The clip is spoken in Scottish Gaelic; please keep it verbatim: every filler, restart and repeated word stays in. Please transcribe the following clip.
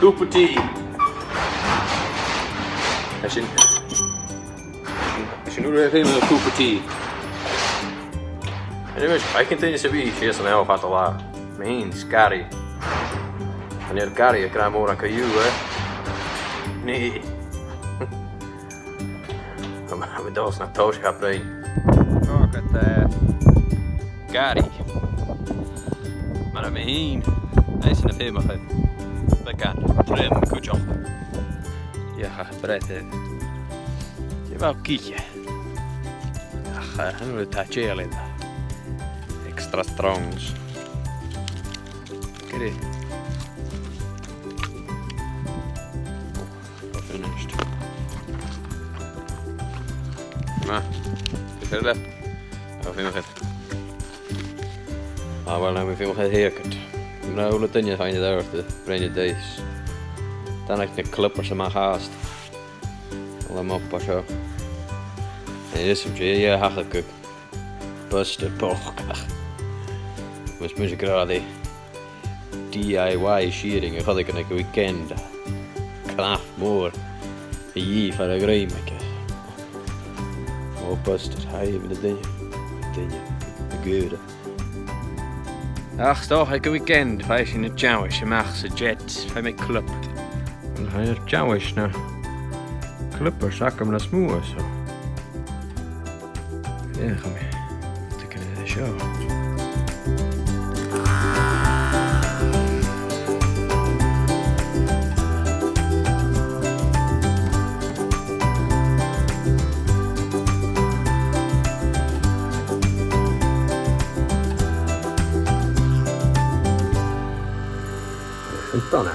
Cupa tì. Tha sin, tha sin uair a thìde air cupa tì. Anyways, I can tell you, 's e bha sìos an oidhche fad an latha. Mi fhìn, 's Gary. Chan eil Gary ag ràdh mòran co-dhiù, eh? Nì. Tha mi an dòchas nach tòisich e a' bruidhinn. Tha agad, eh, Gary. Mar a tha mi fhìn. Tha sin a' feumachdainn. Beagan trim cuideachd. Dh'fheuch e breith. Dè bha e ag ithe? Ach, eh, an rud a tha teth leis. Extra strongs. Gary. Finished. Ma, is e le. Tha mi feumail. Ah, well, tha mi feumail a' tighinn. An robh a h-uile duine a' faighinn a' dol a bhruidhinn a-rithist? Tha na clippers a-mach fhathast. Le mo bha seo. Is e, yeah, thachair gu busted bochd. Mus, mus ag ràdh D I Y shearing a chuireadh aig a' weekend. Cnap mòr a dhìth far a' ghreim aige. Oh, busted. Tha e, na daoine. Daoine. A' gùire. Ach 's dòcha aig a' weekend, faigh sinn an teagmhais a-mach às a' jet, faigh mi clip. Tha an teagmhais, na clippers agam nas motha, so. Yeah, tha mi. Tuigidh sinn seo. An dona.